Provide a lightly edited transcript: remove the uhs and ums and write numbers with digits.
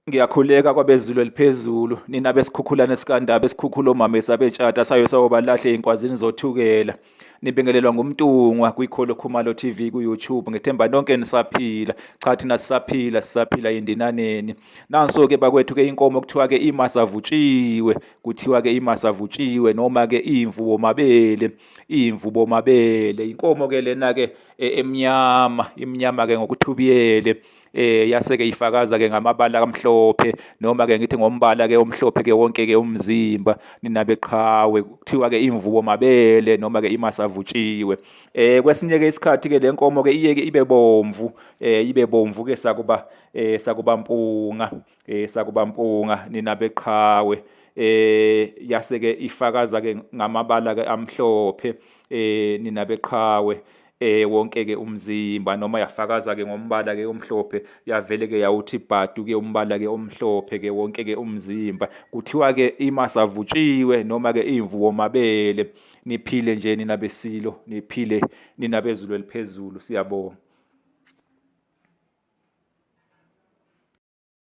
Ngiyakhuleka kwabezulu eliphezulu, nina besikhukhulane sikaNdaba, esikhukhula omama esabetshata sayo sawobalahle ey'nkwazini zoThukela. Nibingelelwa nguMntungwa kwiKholo Khumalo TV ku-YouTube. Ngithemba nonke nisaphila. Cha thina sisaphila, sisaphila endinaneni. Nanso-ke bakwethu-ke inkomo kuthiwa-ke imasavutshiwe, kuthiwa-ke imasavutshiwe noma-ke imvu bomabele, imvu bomabele. Inkomo-ke lena-ke e, emnyama, imnyama-ke ngokuthubiyele. Yase ke ifakaza ke ngamabala amhlophe noma ke ngithi ngombala ke omhlophe ke wonke ke umzimba nina beqhawe kuthiwa ke imvubo mabele noma ke imasavutshiwe. Kwesinye ke isikhathi ke lenkomo ke iye ke ibe bomvu, ibe bomvu ke sakuba sakuba mpunga, sakuba mpunga nina beqhawe. Yase ke ifakaza ke ngamabala ke amhlophe, nina beqhawe, wonke ke umzimba noma yafakaza ke ngombala ke omhlophe, yavele ke yawuthi bhadu ke umbala ke omhlophe ke wonke ke umzimba. Kuthiwa ke imasavutshiwe noma ke imvu womabele. Niphile nje nina besilo, niphile nina bezulu eliphezulu, siyabonga.